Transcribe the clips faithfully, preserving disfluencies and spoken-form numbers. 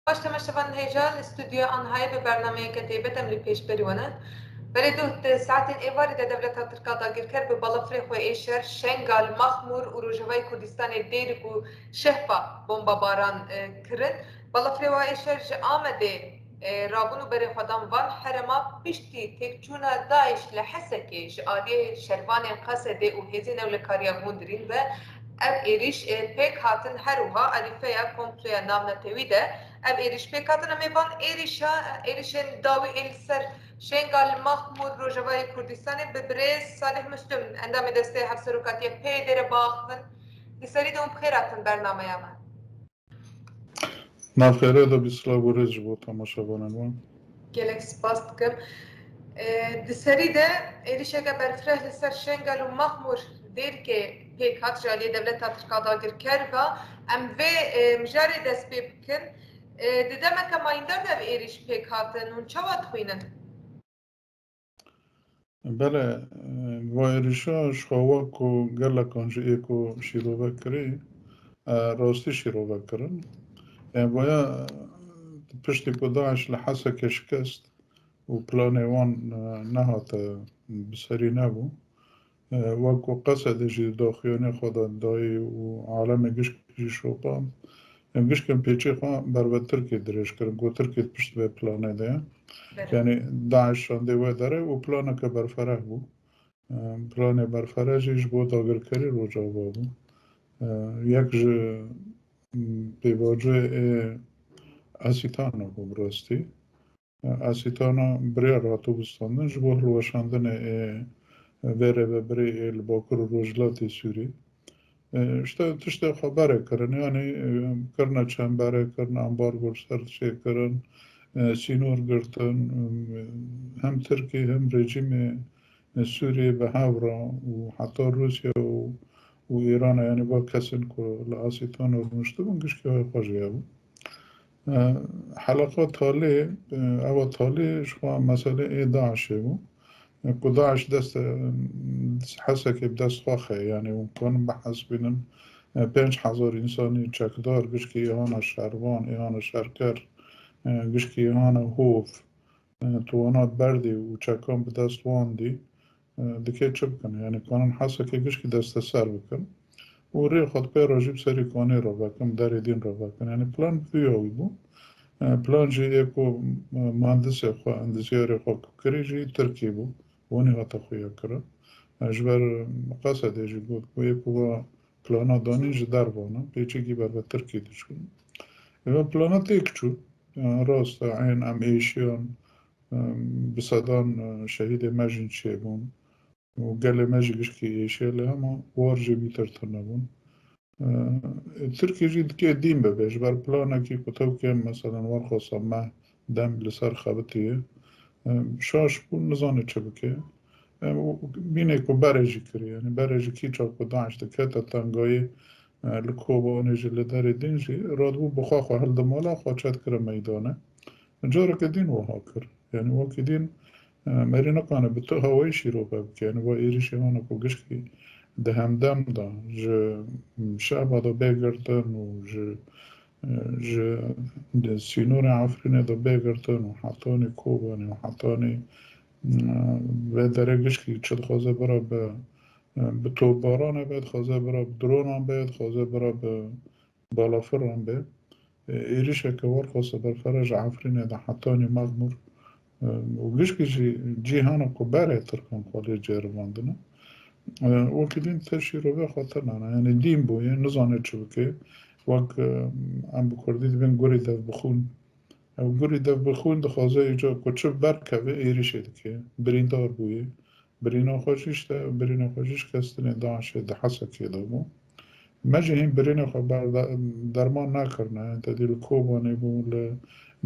Baş temaşevanên hêja, li stûdyoya Anhayê bi bernameyeke taybet em li pêşberî we ne. Berê duh di saetên êvarî de dewleta Tirk a dagirker bi balafirê xwe ê şer Şengal, Maxmûr û Rojavayê Kurdistanê Dêrik û Şehba bombabaran, e, kirin. Balafirê wa ê şer ji Amedê, e, rabûn û berê xwe dan van herêma piştî têkçûna DAIŞ li Hesekê ji aliyê şervanên Qesedê û hêzên ewlekariya hundirîn ve ev êrîş, e, pêk hatin. Her wiha alîfeya komploya navnetewî de ev êrîş pêk hatin. Em ê van êrîşa, êrîşên dawî ê li ser Şengal, Maxmûr, Rojavayê Kurdistanê bi birêz Salih Muslim, endamê destê hevserokatiya P Y D'ê re biaxivin. Li serî de hûn bi xêr hatin bernameya me. Nav xêrê de bî, silav û rêz ji bo temaşevanên wan. Gelek spas dikim. E, di serî de êrîşeke berfireh li ser Şengal û Maxmûr Dêrikê pêk hat ji aliyê dewleta Tirk a dagirker ve. Em vê, e, mijarê dest pê bikin. E, di demeke mayîndar de ev êrîş pêk hatin. Hûn çawa dixwînin? Belê, e, va êrîşa ji xwe wek ku gelekan jî ê ku şîrove kirî, e, rastî şîrove kirin. E, vaya, e, piştî ku DAIŞ li Hesekê şikest û planê wan, e, nehate bi serî nebû. E, wek ku Qesedê jî daxuyaniyê xwe de dayî û alemê gişkî jî şopand, em gişkin pêçê xwe ber ve Tirkiyê dirêj kirin, ku Tirkiye pişt vê planê de ye. Belê. Yanî DAIŞ şandê wê derê û planeke berfereh bû. E, planê berfereh jî ji bo dagirkerî Rojava bû. E, yek ji, m, pêvajoyê ê Asîtana bû bi rastî. Asîtana biryar hatibû standin ji bo hilweşandinê ê vê rêvebirê ê li Bakur û Rojhilatê Sûrî. E, işte tiştê xwe berê kirin, yanî, e, kirine çemberê, kirine ambargo li ser tiştê kirin, e, sînor girtin, e, hem Tirkî hem rejîmê, e, Sûriyê bi hev re û heta Rûsya û, û Îrana, yanî va kesên ku li Asîtana rûniştibûn, gişkê wê xwe jî hebû. E, heleqa talê, e, ewa talê ji xwe meselê ê DAIŞê bû. E, ku DAIŞ dest, e, Hesekê bi dest xwe xe, yanî hûn kanin bihesibînin, e, pênc hezar însanî çekdar, gişkî êhana şervan, êhana şerker, e, gişkî êhana hov, e, tu wana berdî û çekan bi dest wan dî, e, dikê çi bikin? Yanî kanin Hesekê gişkî desteser bikin. Û rê xwe di pê re jî bi serî kanê re vekin, bi derê dîn re vekin. Yanî plan bi vî awî bû. E, plan jî ê ku, e, muhendisê xwe, endizyarê xwe ku kirî jî Tirkî bû. Wanî hate xuya kirin. E, ji ber Qesedê jî got ku ê ku va plana danîn ji dervan e, pêçekî ber ve Tirkî diçûn. Eva plana têk çû. E, rast e, ên em êşiyan, e, bi sedan, e, şehîdê me jî çêbûn. û gelê me jî gişkî êşiye, lê hema war jî bîtir tune bûn. E, Tirkî jî dikê dîn bibe, ji ber planekî ku tewkê, meselen, werxwasa me dem li ser xebitiye, e, şaş bû, nizane çi bike. E, û bînê ku berê jî kiriye, yanî berê jî kîça ku DAIŞ dikete tengayî, e, li Kobanê jî, li derê din jî, radibû bi xwe xwe hildimala xwe çe dikire meydane. Careke din wiha kir. Yanî wekî din, e, merî nikane bi tu hawayî şîrove bike. Yanî va êrîşê wana ku gişkî di hemdem de ji Şehba de bê girtin û ji, e, ji di sînorê Efrînê de bê girtin û hetanî Kobanê û hetanî, e, vê derê gişkî çi dixwaze bira bi, e, bi topbaranê be, dixwaze bira bi dronan be, dixwaze bira bi balafiran be. E, êrîşeke werxwasa berfireh ji Efrînê de hetanî Mexmûr, e, û gişkî jî cîhana ku berê Tirkan xwe lê ceribandine. E, wekî din te şîrove xwe tune ne. Yanî dîn bûye, nizane çi bike. Wek, e, em bi kurdî dibên gurî dev bixwin. Ew gurî dev bixwin dixwaze îca ku çi berkeve êrîşê dike. Birîndar bûye. Birîna xwe jî işte, birîna xwe jî şikestinê DAIŞê di Hesekê de bû. Me jî hîn birînê xwe berda-, derman nekirine. Te dî li Kobanê bû, li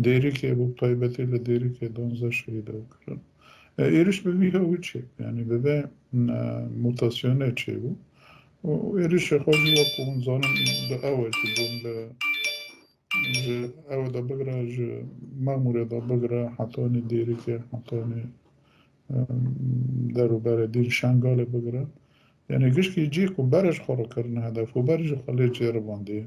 Dêrikê bû, bi taybetî li Dêrikê duwazdeh şehîd ew kirin. E, êrîş bi vî hewî çêbû, yanî bi vê, e, mutasyonê çêbû. Û êrîşê xwe jî wek hûn zanin bi ew jî bûn, li ji ew de bigire, ji Memûrê de bigire, hetanî Dêrikê, hetanî, em, derûberê din Şengalê bigire. Yanî gişkî cî ku berê ji xwe re kirine hedef û berê ji xwe lê cêribandiye.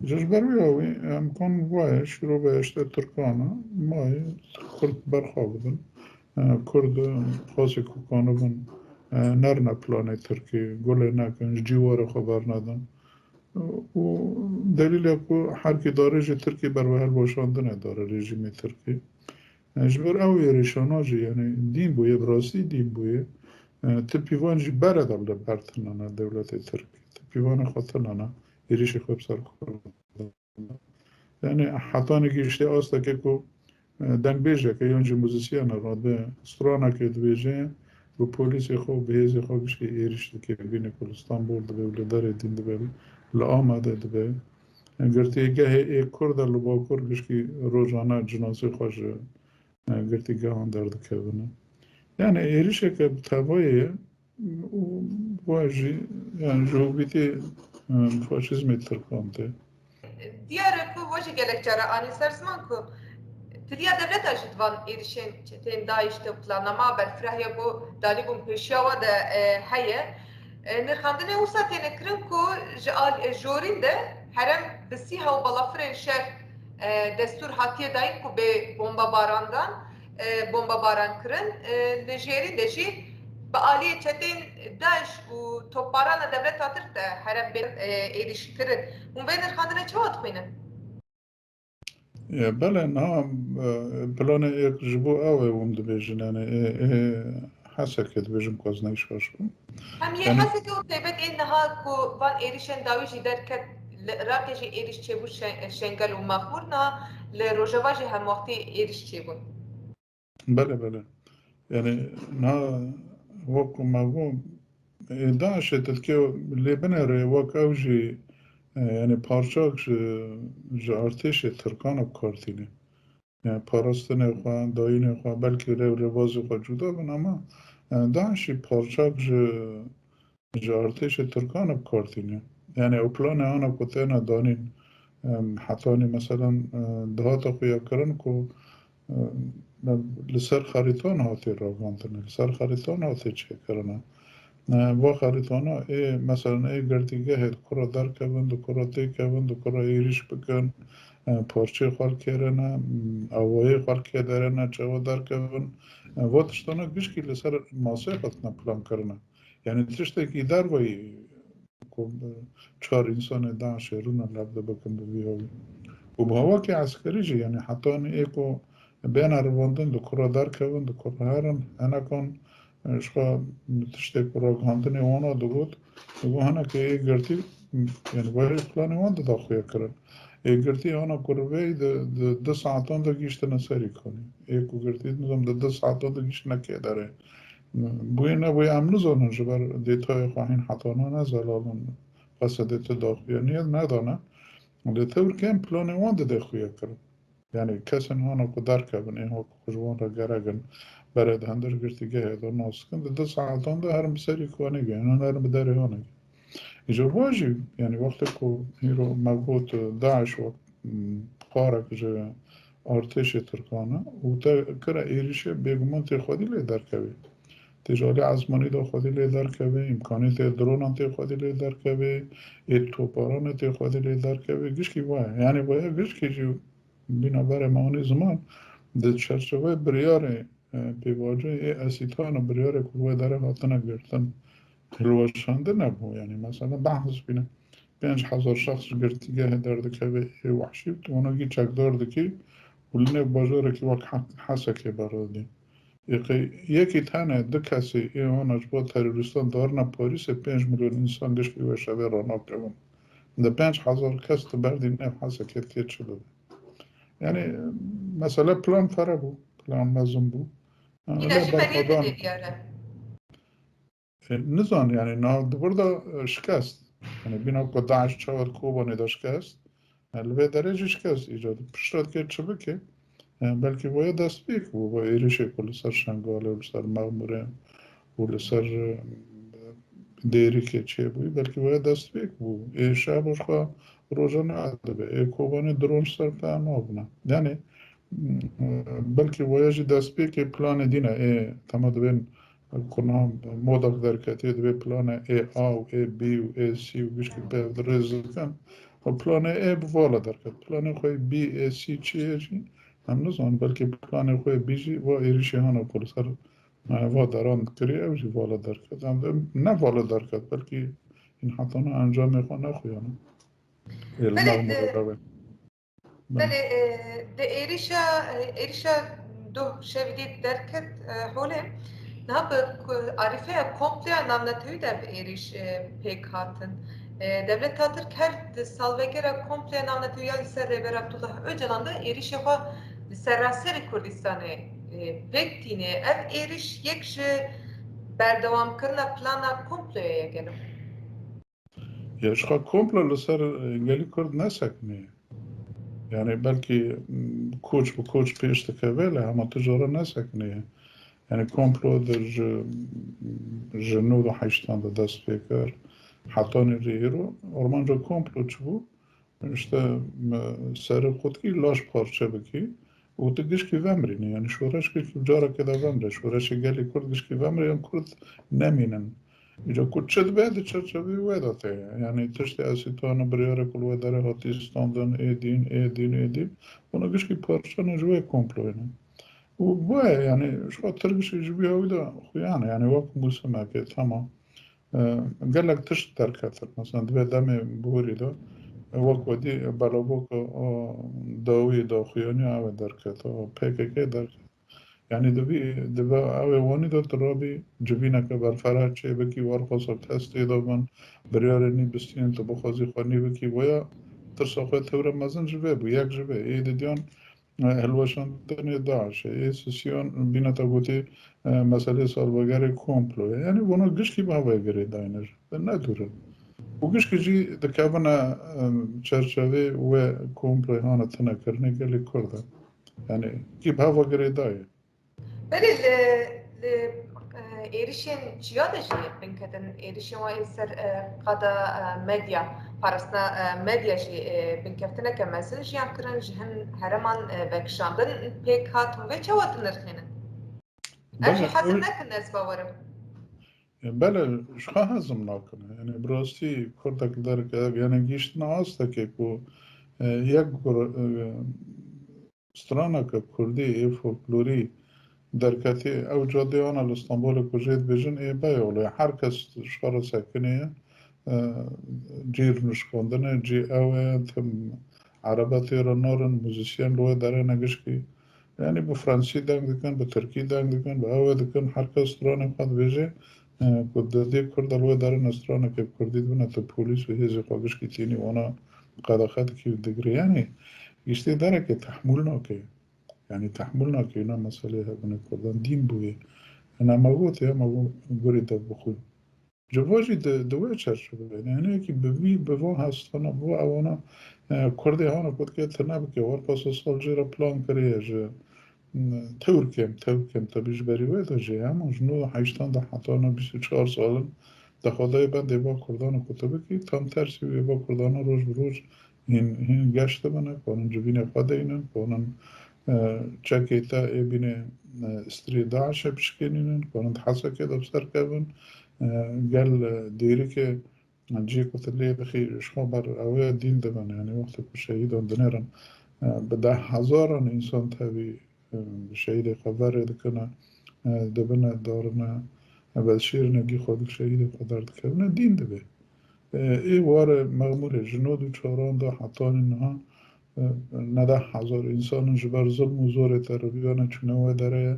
Ji ber wî awî em kon wayê şîrove işte Tirkan e, mayê Kurd berxwe bidin. E, Kurd, e, xasî ku kanibin, e, nerine planê Tirkî, gulê nekin, ji cîwarê xwe bernedin. E, û delîlê ku herkî dare jî Tirkî berwe hilweşandinê dare rejîmê Tirkî. E, ji ber ew êrîşana jî, yani dîn bûye, bi rastî dîn bûye. E, ti pîvan jî bere de li ber tinane dewletê Tirk. Ti pîvanê xwe tinane, êrîşê xwe bi ser Kurd. Yani hetanî gihiştê astekê ku, e, dengbêjeke yan jî muzîsyenek radibe stranekê dibêje, bi polîsê xwe, bi hêzê xwe gişkî êrîş dike. Bîne ku li Stenbol dibe û li derê dîn dibe, li Amedê dibe. Girtîgehê ê Kurd e li Bakur gişkî rojane cinasê xwe ji, e, girtîgehan derdikevine. Yani êrîşeke bi tevayê ye û wa jî, yani ji hobîtê, e, faşîzmê Tirkan tê. Diyar e ku we jî gelek cara anî ser ziman ku piriya dewleta jî di van êrişên çetên DAIŞ de planlama berfireh ya ku dalîbûn pêşiya we de, e, heye. E, nirxandinê wisa têne kirin ku ji al-, e, jorîn de herem bi sîha û balafirên şer, e, destûr hatiye dayîn ku bê bombebarandan, e, bombebaran kirin. E, li jêrîn de jî bi aliyê çetên DAIŞ û topbarana dewleta Tirk de herem bên, e, êrîş kirin. Hûn vê nirxandinê çawa dixwînin? E, belê, niha, e, planê êk ji bo ew ê hûn dibêjin, yani, ê, ê Hesekê dibêjim ku ez neyşaş bûm. Em yê Yani Hesekê û taybet ê niha ku van êrîşên dawî jî derket, li Iraqê jî êrîş çêbû, Şe-, Şengel û Mexmûr, niha li Rojava jî hemwextî êrîş çêbûn. Belê, belê. Yani niha wek ku me got, ê, DAIŞê tu dikê lê binêrê wek ew jî, e, yani parçak ji, ji artêşê Tirkan bi kar tîne. Yani parastinê xwe, dayînê xwe, belkî rêw rêbazê xwe cuda bin ama, e, DAIŞî parçak ji, ji artêşê Tirkan bi kar tîne. Yani ew planê ana ku têne danîn, em, hetanî meselan, e, dihata xuyakirin ku, e, li ser xerîtan hatê ragandinê, li ser xerîtan hatê çêkirine. E, va xerîtana ê, meselan, ê girtîgehê di kura derkevin, di kura têkevin, di kura êrîş bikin, e, parçeyê xwe li kê rene, m, awayê xwe li kê derene, çawa derkevin. E, va tiştana gişkî li ser maseyê xwe tine plan kirine. Yani tiştekî derveyî ku, e, çar însanê DAIŞê rûne lev de bikin bi vî hawî. Û bi hawakê eskerî jî, yani hetanî ê ku bêne revandin, di kura derkevin, di kura herin, hinekan, e, ji xwe tiştê ku ragihandinê wana digot, digot hinekê ê girtî, yani wê planê wan dida xuya kirin. Ê girtî ana ku rivê di, di du saetan de gihiştine serî kanî. Ê ku girtî nizam di du saetan de gihiştine kê derê. Bûyê nebûyê em nizanin, ji ber dêtayê xwe hîn hetana ne zelal in. Qesedê tu daxuyaniyê nedane. Lê tewr kêm planê wan dide xuya kirin. Yani kesên wana ku derkevin, ê wek ku ji wan re gerek in, berê di hundir girtîgehê de nas dikin, di du saetan de herin bi serî kanê gihînin, herin bi derê wan gihînin. Îcar va jî, yani wextê ku hîro me got, DAIŞ wek, m, parek ji artêşê Tirkan e û te kire êrîşê, bêguman tê xwedî lê derkevê. Tê ji alî ezmanî de xwedî lê derkevê, îmkanî tê dronan tê xwedî lê derkevê, ê toparanê tê xwedî lê derkevê, gişkî waya. Yani waya gişkî jî bîna berê me anî ziman, di çerçeveyê biryarê, e, pêvajoyê ê Esîtan û biryarê ku wê derê hatine girtin, hilweşandin nebû. Yani mesela behs bîne, pênc hezar şexs ji girtîgehê derdikeve ê wehşî, tu wana gî çekdar dikî û li nêv bajarekî wek He-, Hesekê beradî. Ê qey yekî tenê du kesî ê wana ji bo terorîstan darine Parîsê, pênc milyon însan gişkî wê şevê ranakevin. Di pênc hezar kes tu berdî nêv Hesekê dikê çi bibe? Yani mesele plan fere bû, plan mezin bû. Îna Lê jî berxwedan, belê diyar e. E, nizan, yani, niha di vir de, e, şikest. Yani, bîna ku DAIŞ çawa di Kobanê de şikest, e, li vê derê jî şikest îcad. Piştre dikê çi bike? E, belkî waya destpêk bû, va êrişê ku li ser Şengalê û li ser Mexmûrê û li ser, e, Dêrikê çêbûyî, belkî waya destpêk bû. Ê şeva ji xwe rojane dibe. Ê Kobanê dron ser pê nabine. Yani, Belkî waya jî destpêkê planê dîne ê, tema dibên ku niha modak derketiye, dibê planê ê A û ê B û ê C û gişkî pê rêz dikin. Û planê A bi vala derket. Planê xwe B, A, C çi ye jî em nizanin. Belkî planê xwe B jî va êrîşê hana ku li ser, e, va deran dikirî, ew jî vala derket. Em, em ne vala derket, belkî hîn hetana encamê xwe nexuyana. Ê li Belê, nav e, mirove. Belê, e, di êrîşa, e, êrîşa doh şevî dê derket, e, holê, niha bi ku-, arîfeya komploya navnetewî de bi êrîş, e, pêk hatin. E, dewleta Tirk her di salvegera komploya navnetewî ya li ser Rêber Abdullah Ocalan de êrîşê xwe li seraserî Kurdistanê, e, pêk tîne. Ev êrîş yek ji berdewamkirina plana komploya ye gelo? Ya ji xwe komplo li ser, e, gelî Kurd nesekiniye. Yani belkî, m, koç bi koç pêş dikeve, lê hema tu cara nesekiniye. Yani komplo di ji, ji nod û heştan de dest pê kir. Hetanî rê îro, armanca komplo çi bû? İşte, me, serê xwe dikî laş parçe bikî û tu gişkî vemirînî. Yani şoreş gişkî carekê de vemre. Şoreşê gelê Kurd gişkî vemre, yan Kurd nemînin. Îca ku çi dibe di çerçeveyê wê de tê. Yani tiştê esîtana biryarê ku li wê derê hatî standin, ê dîn, ê dîn, ê dîn. Bunu gişkî parçe ne ji wê komployê ne. Û bu ye, yani, ji xwe tir gişkî ji bîya wî de xuyan e, yani, wek mûsimekê, tamam. E, gelek tişt derketin. Mesela, divê demê borî de, e, wek wedî belavoka, o, dawî daxuyaniya ew ê derket, o, P K K derket. Yani, divî, dibe ew ê wanî de tu rabî civîneke berfireh çêbikî, werxwasa kes tê de bin, biryarê nî bistînin, tu bixwazî xwe nî bikî, weya tirsa xwe tewre mezin ji vê bû, yek ji vê. Ê didiyan, e, hilweşandinê DAIŞê, ê sisiyan bîne te gotê, e, meselê salvegerê komployê. Yani, vana gişkî bi hevayê girêdayî ne ji, ne dûr in. Û gişkî jî dikevine, e, çerçevê wê komployê hane tune kirinê gelê Kurd e. Yani, kî bi heva girêdayî. Belê li, li, e, êrişên çiya de jî binketin, êrişên wa ê ser, e, qada, e, medya, parastina, e, medya jî, e, binkeftineke mezin jiyan kirin, ji hin hereman, e, vekişandin pêk hat û vê çawa dinirxînin? Ev jî Belê, hezim ew nekin, ez bawerim. E, belê, ji xwe hezim nakin. Yani, bi rastî Kurdek li derek, yani, gihiştina astekê ku, e, yek gur-, e, straneke kurdî ê folklorî derketî, ew cadeyana li Stenbolê ku jê dibêjin ê Beyoğlu ye. Her kes ji xwe re sekiniye, e, cî nuşkandine, cî ew e, tim erebe tê re narin, muzîsyen li wê derê ne gişkî. Yani bi fransî deng dikin, bi tirkî deng dikin, bi ew ê dikin, her kes stranê xwe dibêje, e, ku derdê Kurd e li wê derê ne straneke bi kurdî dibine, tu polîs û hêzê xwe gişkî tînî wana qedexe dikî û digirê. Yani, giştê derekê tehmûl nake. Yani, tehmûl nake, na meselê hebûnê Kurdan dîn bûye. Hena me got, ya me got, gurê dev bixwîn. Ji bo jî di, di wê çerçeveyê de, yani, yekî bi vî, bi van hestana, bi van ewana, e, Kurdê hana ku dike tune bike, werpasa sal jê re plan kiriye ji, m, tewr kêm, tewr kêm, tabii ji berî wê de jî, hema ji nod û heştan de heta na bîst û çar sal in, di xwedayê bendê va Kurdan û ku tu bikî, tam tersî wê va Kurdana roj bi roj hîn, hîn geş dibine, kanin civînê xwe deynin, kanin, e, çekê te ê bînê, e, strê DAIŞê bişkênînin, kanin di Hesekê de bi ser kevin, e, gel, e, dêrikê, e, cihê ku tu lê dixî, ji xwe ber ew ê dîn dibin. Yani wextê ku şehîdan dinêrin, e, bi deh hezaran însan tevî, e, şehîdê xwe verê dikine, e, dibine, darine, e, vedişêrine, gî xwe di şehîdê xwe derdikevine, dîn dibe. E, ê warê mexmûrê ji nod û çaran de hetanî niha, e, ne deh hezar însan in ji ber zilm û zorê te riviyane çûne wê derê ye.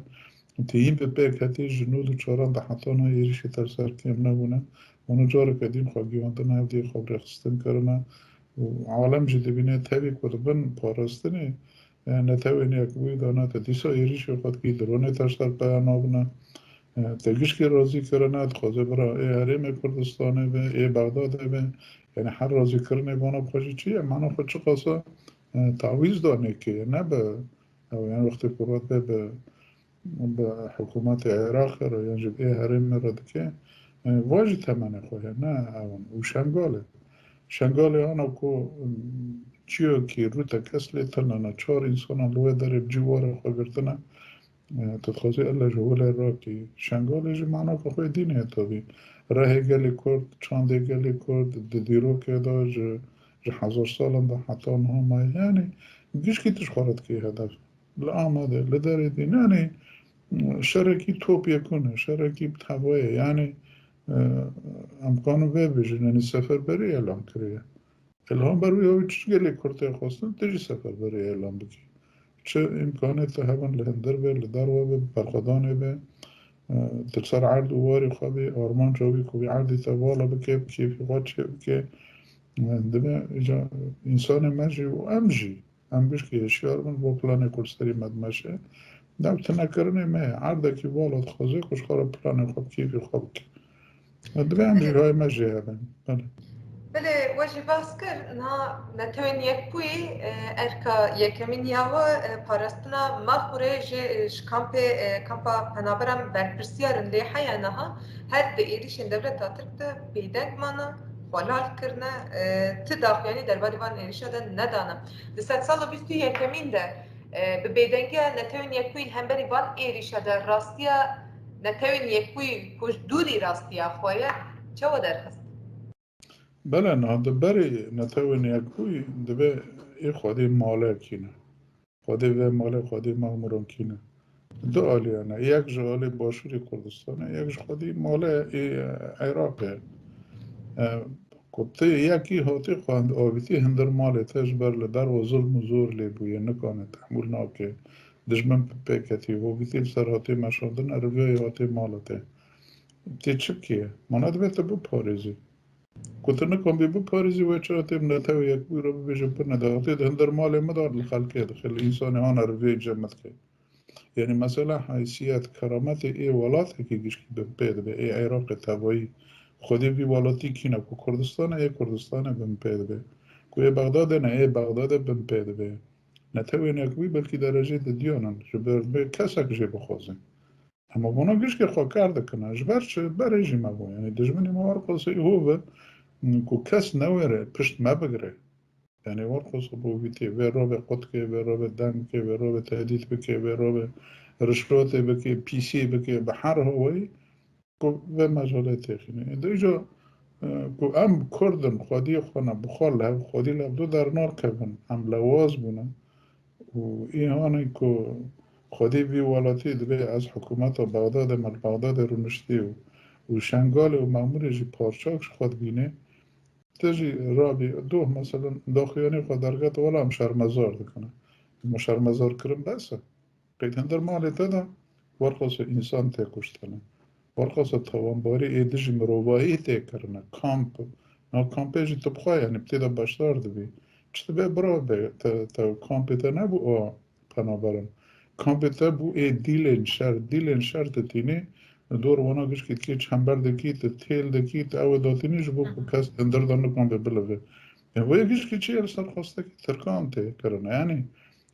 Tî yîn bi pêk hetî ji nod û çaran de heta niha êrîşê te li ser kêm nebûne. Hûn careke din xwe gihandine, hevdî xwe bi rêxistin kirine. Û alem jî dibîne tevî ku dibin parastinê, e, Netewên Yekbûyî dane te dîsa êrîşê xwe dikî, dronê te ji ser peya nabine. E, te gişkî razî kirine, dixwaze bira ê Herêmê Kurdistanê be, ê Bexdadê be. Yani her razîkirinê vana bi xwe jî çi ye? Mana xwe çiqasa, e, tawîz danê kê, ne bi, ew, yani wextê ku ret be bi, bi hikûmetê Iraqê re yan jî bi ê herêmê re dike, e, va jî temenê xwe ye, ne ew in. Û Şengalê. Şengalê ana ku, m, çiyokî rûte kes lê tune ne, çar însanan li wê derê bi cî warê xwe girtine, e, tu dixwazî ele ji holê rakî. Şengalê jî manaka xwe dînê ye tabî. Rehê gelê Kurd, çandê gelê Kurd, di dîrokê de ji Ji hezar salan de heta niha maye. Yanî gişkî tişt xwe re dikê hedef. Li Amedê, li derê din, yanî şerekî top yekûn e, şerekî bi tevayê. Yanî, e, em kanin vê bêjin, yanî seferberî elan kiriye. Li hember wî ew çi gelê Kurd tê xwestin, tu jî seferberî elan bikî. Çi îmkanê te hebin li hundir be, li derve be, bi berxwedanê be, e, tu li ser erd û warê xwe bê, armanca wî ku wî erdê te vala bike, bi kêfî xwe çê bike. E, dibe îca însanê me jî û em jî, em gişkî hişyar bin bo planê ku li serî me dimeşe. Dew tunekirinê me ye. Erdekî vala dixwaze ku ji xwe re planê xwe bi kêfî xwe bike. Divê em jî hay me jê hebin. Belê. Belê, we jî behs kir, niha Netewên Yekbûyî, e, erka yekemîn ya we, e, parastina Maxmûrê jê, e, ji kampê, e, kampa penaberan berpirsiyar in, lê heya niha her di êrîşên dewleta Tirk de bêdeng mana, xwelal kirine, e, ti daxuyanî derbarê van êrîşa de nedane. Di sedsala bîst û yekemîn de, e, bi bêdengiya Netewên Yekbûyî li hemberî van êrîşa de rastiya Netewên Yekbûyî ku ji dûrî rastiya xwe ye, çawa derxist? Belê, niha di berê Netewên Yekbûyî divê ê xwedî malekî ne. Xwedî vê malê, xwedî Maxmûrankî ne. Du alî hene. Yek ji alî Başûrê Kurdistanê, yek ji xwedî malê ê Iraqê. E, ku tu yekî hatî xwend, avîtî hundir malê te ji ber li derve zulm û zor lê bûye, nikane, tehmûl nake. Dijmin pê ketî, hovîtî li ser hatê meşandin, eriviyayê hatê mala te. Tê çi bikê? Mana divê tu biparêzî. Ku tu nikan bî biparêzî, wê çawa tê bi Netewê Yekbûyî re bibêje, pir ne de. Hatê di hundir malê min de li xelkê dixe, li însanê han eriviyê cem dike. Yanî mesela heysiyet, kerametê ê welatekî gişkî bin pê dibe, ê Iraqê tevayî. Xwedî vî welatî kî ne ku Kurdistan e, ê Kurdistanê bin pê dibe. Ku ê Bexdadê ne, ê Bexdadê bin pê dibe. Netewên Yekbûyî belkî derecê didiyan in, ji ber vê kesek jê bixwaze. Hema vana gişkê xwe kar dikine. Ji ber çi? Berê jî me bû. Yanî dijminê me werqasê hov e, ku kes newêre, pişt me bigire. Yanî werqasê bo vîtê, vê rovê qut ke, vê rovê deng ke, vê rovê tehdît bike, vê rovê rişwetê bike, pîsiyê bike, bi her hawayî ku vê mecalê têxîne. Ê de îca, e, ku em Kurd in, xwediyê xwe ne, bi xwe li hev, xwedî li hevdu dernakevin, em lewaz bûne. Û îhanî ku xwedî vî welatî divê ez hikûmeta Bexdadê me li Bexdadê rûniştî û, û Şengalê û Memûrê jî parçak ji xwe dibînê, tu jî rabî doh, meselen, daxuyanî xwe derket, wela em şermezar dikine. Hema şermezar kirin bes e. Qeyd hundir malê te de werqasê însan tê kuştene. Werqasê tawanbarî ê dijî mirovahî tê kirine. Kamp, na kampê jî tu bi xwe, yanî bi tê de beşdar dibî. Çi dibe bira be, te, te kampê te nebû a penaberan. Kampê te bû ê dîlên şer, dîlên şer tu tînî, li dor wana gişkî dikî, çember dikî, tu têl dikî, tu ew ê datînî ji bo ku kes hundir de nikan bê bilive. E, wê gişkî çi ye li ser xwestekî Tirkan tê kirine. Yanî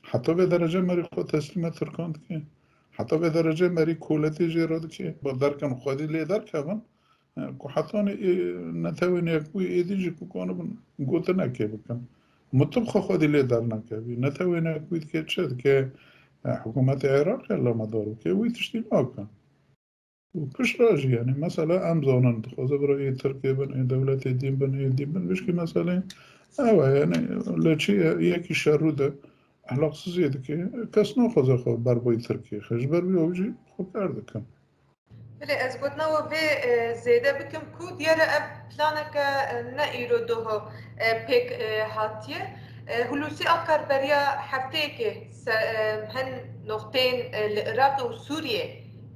heta vê derece merî xwe teslîmê Tirkan dike. Heta vê derece merî koletê jê re dike. Ba derken xwedî lê derkevin. E, ku hetanî ê Netewên Yekbûyî êdî jî ku kanibin gotinekê bikin. Min tu bi xwe xwedî lê dernekevî. Netewên Yekbûyî dike çi? Dike, e, hikûmetê Iraqê lemedar bike. Wî tiştî nake. Û piştre jî, yanî, mesela, em zanin, dixwaze bira ê Tirkê bin, ê dewletê dîn bin, ê dîn bin, gişkî meselê ew e, yanî, li çi ye, yekî şerû de ehlaqsiziyê dike, kes naxwaze xwe ber bo yê Tirkê xe, ji ber wî ew jî xwe kar dikin. Belê, ez gotina we vê, e, zêde bikim ku diyar e ev planeke, e, ne îro doho, e, pêk, e, hatiye. E, Hulusi Akar beriya hefteyekê se-, e, hin noqteyên, e, li Iraqê û Sûriyê,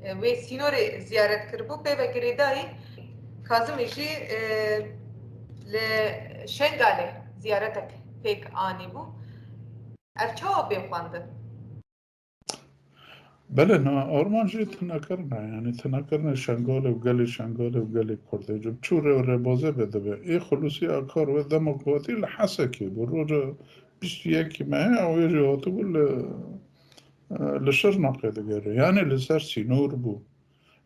e, wê sînorê ziyaret kiribû. Pê ve girêdayî Kazimî jî, e, li Şengalê ziyaretek pêk anîbû. Ev çawa bê xwendin? Belê, na armanc jî tunekirine, yanî tunekirine Şengalê û gelê Şengalê û gelê Kurdê. Ji çû rê û rêbazê vê dibe. Ê Xulûsî Akar wê dema ku hatî li Hesekê bû. Roja bîst û yekê mehê ew ê jî hatibû li, li Şirnexê digere. Yanî li ser sînor bû.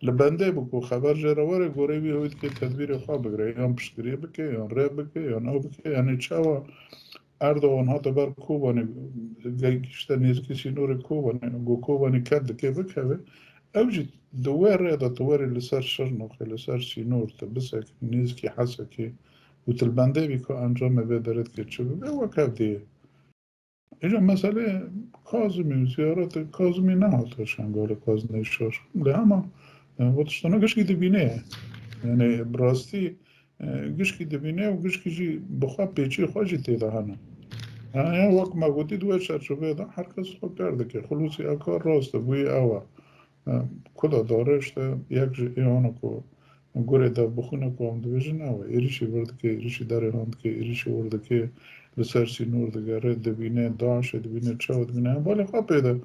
Li bendê bû ku xeber jê re were, gorê wî ew dike tedbîrê xwe bigire, yan piştgiriyê bike, yan rê bike, yan ew bike. Yanî çawa Erdogan hate ber Kobanê, gel-, gişte nêzikî sînorê Kobanê, got Kobanê ket dike bikeve. Ew jî di wê rê de tu werî li ser Şirnexê, li ser sînor tu bisekî, nêzikî Hesekê, û tu li bendê bî ku encamê vê derê dike çi bibe, wek ev dê ye. Îja meselê Kazimî û ziyaretê Kazimî nehat Şengalê, Kazimê Şar. Lê hema, e, o tiştana gişkî dibîne ye. Yani bi rastî, e, gişkî dibîne û gişkî jî bi xwe pêçî xwe jî tê de hene. Yani wek me gotî di wê çerçoveyê de her kes xwe kar dike. Xulûsî ev kar rast e, bûyî ew e. E, ku da darê işte yek ji ê ana ku Gurê devbixwîna ku em dibêjin ew e. Êrîşî vir dike, êrîşî derê han dike, êrîşî wir dike, li ser sînor digere, dibîne, DAIŞê dibîne, çawa dibîne, em balê xwe pê de.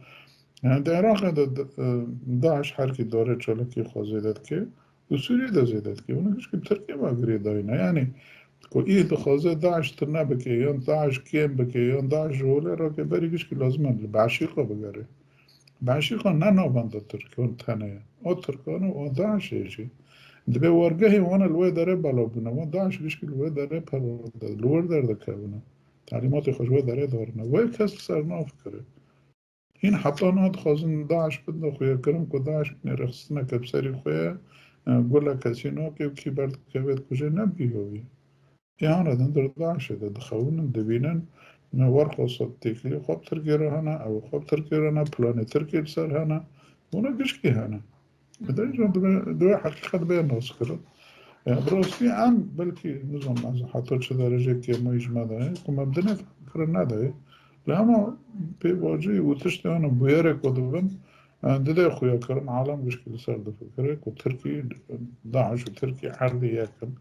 Yani di Iraqê de, e, DAIŞ herkî darê çalakî xwe zêde dike û Sûriyê de zêde dike. Hûn gişkî bi Tirkiyê ve girêdayî ne. Yani ku îh dixwaze DAIŞ tune bike, yan DAIŞ kêm bike, yan DAIŞ ji holê rake, berî gişkî lazim e li Beşîqa bigere. Beşîqa ne navenda Tirkan tenê ye. O Tirkan û o DAIŞê jî. Dibê wargehê wan li wê derê belav bûne. Wan DAIŞ gişkî li wê derê perwerde, li wir derdikevine. Talîmatê xwe ji wê derê darine. Wê kes li ser nafikire. Hîn heta niha dixwazin DAIŞ bidine xuyakirin ku DAIŞ bîne rêxistineke bi serî xwe ye, e, guleke sînokê û kî berdikeve dikuje, ne bî wî. Ê hana din di DAIŞê de dixewinin, dibînin, ne werxosa têkilî xwe bi Tirkiyê re hene, ew xwe bi Tirkiyê re ne, planê Tirkiyê li ser hene. Hûna gişkî hene. Bi derê jî divê, divê heqîqet bê naskirin. E, bi rastî em belkî, nizam ez heta çi derecê kêmayî ji me de ye, ku me bi dinê kirin nedayê. Lê hema pêvajoyî û tiştê hene bûyerê ku dibin, e, didê xuyakirin, alem gişkî li ser difikire ku Tirkî, DAIŞ û Tirkî erdî yek in.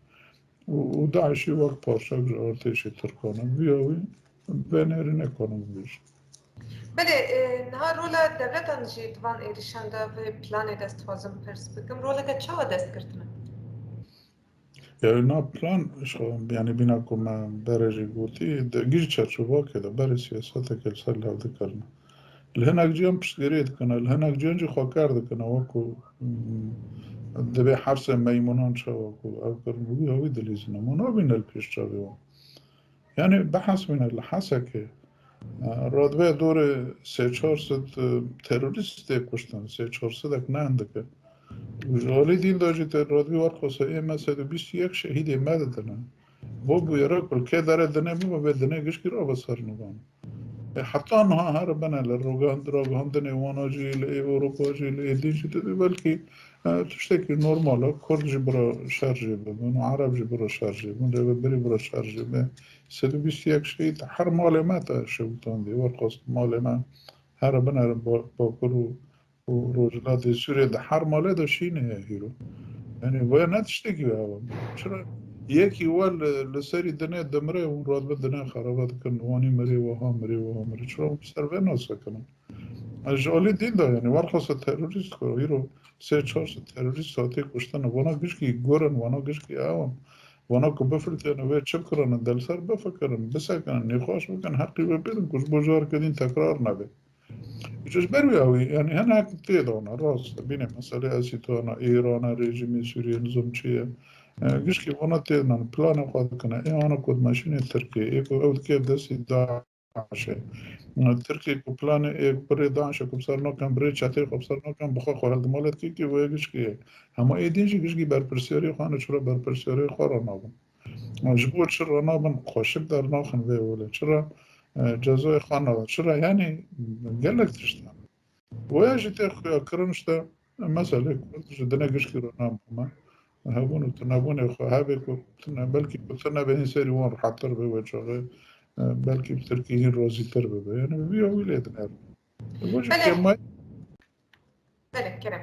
û, û DAIŞî wek parçek ji artêşê Tirkan e. Viya wî vê nêrînê kanim bibêjim. Belê, e, niha rola dewletan jî di van êrîşan de vê planê de ez dixwazim pirs bikim. Roleke çawa dest girtine? Yani na plan, ji xwe, yani bîna ku me berê jî gotî, di gîj çerçovakê de berê siyaseteke li ser li hev dikirine. Li hinek ciyan piştgiriyê dikine, li hinek ciyan jî xwe kar dikine, wekû, mm, dibê hersê meymûnan çawa ku ew kirin, wî ew wî dilîzine. Hûn nabîne li pêş çavê wan. Yani behs bîne li Hesekê, e, radibê dorê sê çar sed, e, terorîst tê kuştin, sê çar sedek ne hindik e. Û ji alî dîn de jî te radibî werxwasa ê me sed û bîst û yek şehîdê me didine. Bo bûyera ku li kê derê dinê bibe, vê dinê gişkî rabe ser nivan. E, heta niha here bine li rogand-, ragihandinê wana jî, li ê Ewropa jî, li ê din jî, tu dibî belkî, e, tiştekî normal e, Kurd jî bira şer jê bibin, Ereb jî bira şer jê bibin, Rêvebirî bira şer jê be. Sed û bîst û yek şehîd her malê me te şewitandî, werxwast malê me here bine ba-, Bakur û û Rojhilatê Sûriyê di her malê de şînê ye hîro. Yani, wê ne tiştekî wê hewa. Çira yekî we li, li serî dinê dimire û radibin dinê xeraba dikin, wanî mirê, wiha mirê, wiha mirê. Çira hûn ser vê nasekinin? Ez ji alî dîn de, yani, werxwasa terorîst ku hîro sê çar sed terorîst hatî kuştin, vana gişkî gurin, vana gişkî ew in. Vana ku bifiltêne wê çi kirinin, de li ser bifikirin, bisekinin, nîqaş bikin, heqî wê bidin ku ji bo careke dîn tekrar nebe. Îca ji ber wî ew ê, yani hinek tê de wana, rast, bîne meselê Esîtana, Îrana, rejîmê Sûriyê, nizam çi ye. E, gişkî wana tê de planê xwe dikine. Ê ana ku dimeşîne Tirkiye, ê ku ew dike destî DAIŞê. E, Tirkiye ku planê ê birê DAIŞê ku bi ser nakin, birê çeteyê xwe bi ser nakin, bi xwe xwe hildimale dike ki wê gişkî ye. Hema ê din jî gişkî berpirsiyarê xwe ne, çira berpirsiyarê xwe re nabin. Ji bo çi re nabin, xweşik dernaxin vê olê? Çira, e, cezayê xwe nadin? Çira, yani gelek tişt hene. Waya jî tê xuyakirin işte, meselê Kurd ji dinê gişkî re nabûme. Hebûn û tunebûnê xwe hebe ku tune, belkî ku tune be hîn serî wan rehettir be wê çaxê, e, belkî bi Tirkî hîn razîtir bibe. Yani bi vîya wî lê dinêrin. Bo jî Belê. kêmay- Belê, kerem.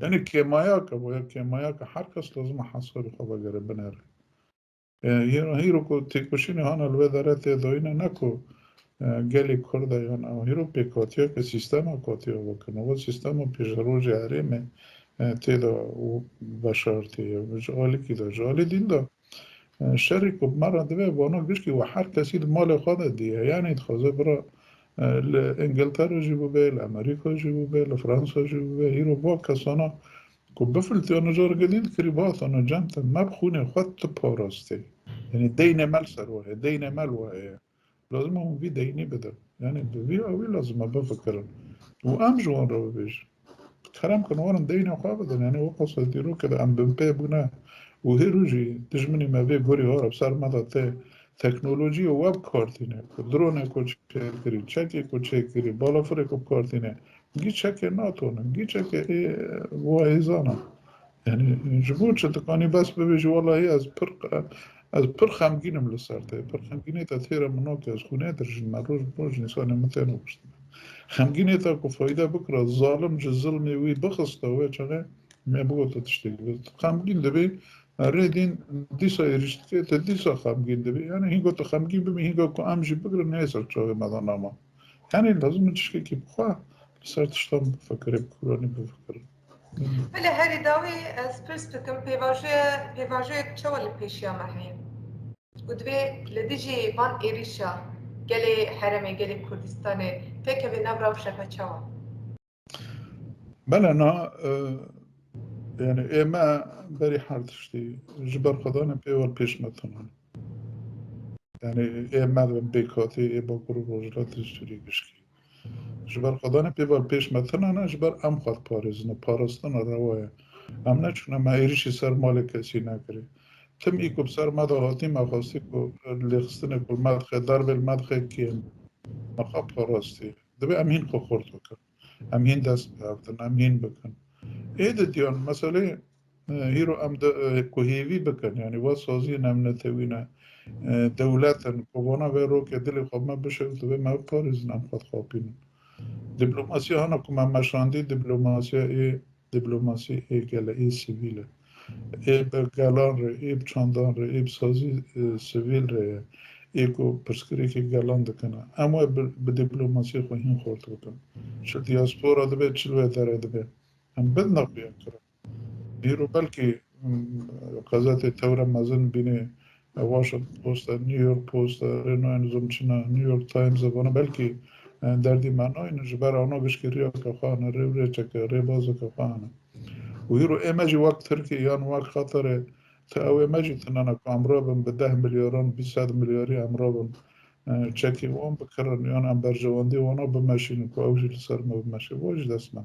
Yani kêmayaka, bo ya kêmayaka her kes lazim e hesabê xwe vegere, binêre. E, hîro, hîro ku têkoşînê hana li vê derê tê dayîne, ne ku, e, gelê Kurd e yan ew. Hîro pêkhatiyeke sîstema katiya vekin. Ew sîstema pêşerojê herêmê, e, tê de û veşartî ye. Ji alîkî de, ji alî dîn de, e, şerî ku bi me re dibe, vana gişkî we her kesî di malê xwe de diye. Yani dixwaze bira, e, li Îngiltere jî bibe, li Amerîka jî bibe, li Fransa jî bibe. Hîro va kesana ku bifiltiyane, careke din dikirî, bihatane cem te, me bi xwînê xwe tu parastî. Yani deynê me li ser we heye, deynê me li we heye. Lazim e hûn vî deynî bidin. Yani bi vî awî lazim e bifikirin. Û em ji wan re bibêjin. Kerem kin, werin deynê xwe bidin. Yani wek wisa dîrokê de em binpê bûne, Û hêro jî dijminê me vê gorî hara bi ser me de tê teknolojiyê we bi kar tîne, ku dronê ku çêkirî, çekê ku çêkirî, balafirê ku bi kar tîne, gî çekê NATO ne, gî çekê ê wahêzan e. Yani ji bo çi dikanî bes bibêjî, welahî ez pir, ez pir xemgîn im li ser te. Pir xemgînê te têre min nake, ez xwe nedirijim, me roj bi roj însanê min têne kuştin. Xemgînê te ku fayde bikira, zalim ji zilmê wî bixista wê çaxê, me bigote tiştekî. Xemgîn dibî, rê dîn dîsa êrîş dike, te dîsa xemgîn dibî. Yani hînga tu xemgîn bibî, hînga ku em jî bigirin, neyê ser çavê me de nama. Yani lazim in tiştekî bixwe li ser tiştan bifikirê, bi kuranî bifikirin. Belê herî dawî ez pirs dikim, pêvajoye, pêvajoyek çawa li pêşiya me heye? Û divê li dijî van êrîşa gelê herêmê, gelê Kurdistanê têkeve nav rewşeke çawa? Bele na, e, yani ê me berî her tiştî ji ber Xwedanê pêwel pêş me tune ne. Yani ê me bin bêkatî, ê Bakur û Rojhilatê Sûriyê gişkî. Ji ber Xwedanê pêval pêş me tune ne, ji ber em xwe diparêzin û parastina rewa ye. Em neçûne me êrîşî ser malê kesî nekirî. Tim î ku bi ser me de hatî, me xwestî ku lêxistinê ku me dixe, derbê li me dixe kêm. Me xwe parastî. Divê em hîn xwe xurt bikin. Em hîn dest bi hev din, em hîn bikin. Ê didiyan meselê, e, îro em de, e, ku hêvî bikin, yani wa saziyên em netewîne, e, dewlet in, ku vana vê rokê dilê xwe me bişewitibê, me biparêzin, em xwe dixapînin. Diplomasiya hana ku me meşandî, diplomasiya ê, diplomasî ê gele, ê sivîl e. Ê bi gelan re, ê bi çandan re, ê bi sazî, e, sivîl re ye. Ê ku pirsgirêkê gelan dikine. Em wê bi, bi diplomasiyê xwe hîn xurt bikin. Çi diaspora dibe, çi li wê derê dibe. Em bin nexuya kirin. Îro belkî, mm, qezetê tewre mezin bînê, e, Washington Post e, New York Post e, rê nayên zom çi ne, New York Times e, vana belkî, e, derdî me nayên, ji ber ana gişkî riyeke xwe hene, rê û rêçeke, rêbazeke xwe hene. Û îro ê me jî wek Tirkiyê yan wek Xeterê, ti ew ê me jî tune ne ku em rabin bi deh milyaran, bîst sed milyarî em rabin, e, çekî wan bikirin, yan em berjewendî wana bimeşînin ku ew jî li ser me bimeşe. Wa jî dest me.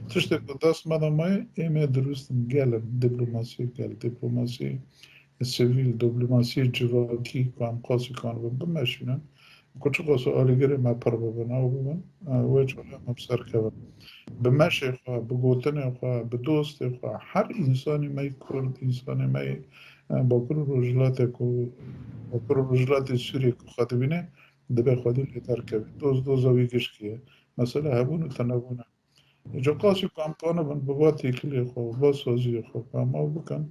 Tiştê ku dest me de maye, ê me dirust in, gel in, diplomasî gel, diplomasî sivîl, diplomasî civakî ku em qasî kanibin bimeşînin, ku çiqas alîgirê me pir bibin, ew bibin, e, wê çaxê em bi ser kevin. Bi meşê xwe, bi gotinê xwe, bi dostê xwe, her însanî me yê Kurd, însanê me yê, e, Bakur û Rojhilatê ku, Bakur û Rojhilatê Sûriyê ku xwe dibîne, dibe xwedî lê derkeve. Doz doza wî gişkî ye. Mesele hebûn û tunebûn e. Îca qasî ku em kanibin bi va têkilê xwe, va saziyê xwe, ku em ew bikin,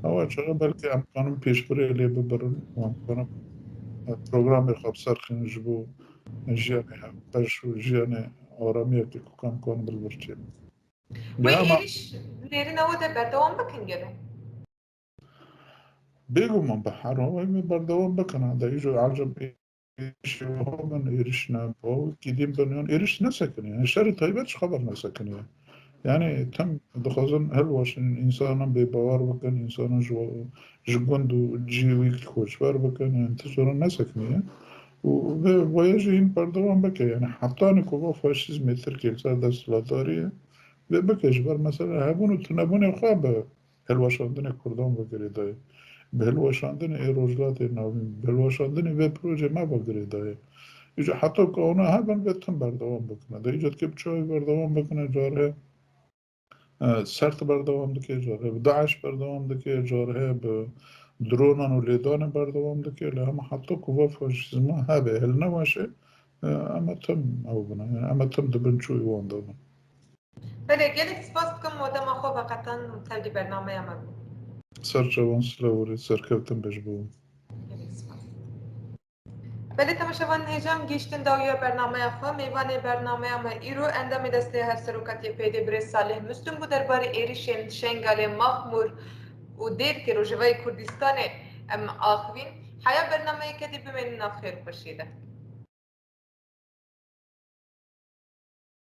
ewa çaxê belkî em kanin pêşbirê lê bibirin û em kanin, e, programê xwe bi ser xînin ji bo jiyanê hevbeş û jiyanê aramiyekê ku em kanin bi li vir çêbin. Wê êrîş nêrîna we de berdewam bikin gelo? Bêguman bi her awayî me berdewam bikin. De îco ecem êrişî wiha bin, êrişîna bi awekî din bin, yan êriş nesekiniye. Yani şerê taybet ji xwe bernesekiniye. Yani tim dixwazin hilweşin, însanan bêbawer bikin, însanan ji, ji gund û cihê wî koçber bikin, yani ti zoran nesekiniye. Û vê waya jî hîn berdewam bike. Yani hetanî ku va faşîzmê Tirkiyê li ser desthilatdariyê vê bike, ji ber mesela hebûn û tunebûnê xwe bi hilweşandinê Kurdan ve girêdayê. Bi hilweşandinê ê Rojhilatê Navîn, bi hilweşandinê vê projê me ve girêdayê. Îca heta ku ona hebin vê tim berdewam bikine. De îca dike bi çavê berdewam bikine, carê, e, sert berdewam dike, carê bi DAIŞ berdewam dike, carê bi dronan û lêdanê berdewam dike. Lê hema heta ku va faşîzma hebe, hilneweşe, e, em ê tim ew bine. Yani em ê tim di bin çûyî wan de bin. Belê, gelek spas dikim, we dema xwe veqetan û tevlî bernameya me bû. Ser çavan silav û rêz, serkeftin be ji bo we. Gelek spas. Belê, temaşevan hêja em gihîştin dawiya bernameya xwe. Mêvanê bernameya me îro endamê Desteya Hevserokatiyê P D birêz Salih Muslim bû, derbarê êrişên Şengalê, Maxmûr û Dêrkê Rojavayê Kurdistanê em axivîn. Heya bernameyeke dî bimînin nav xêr û xweşiyê de.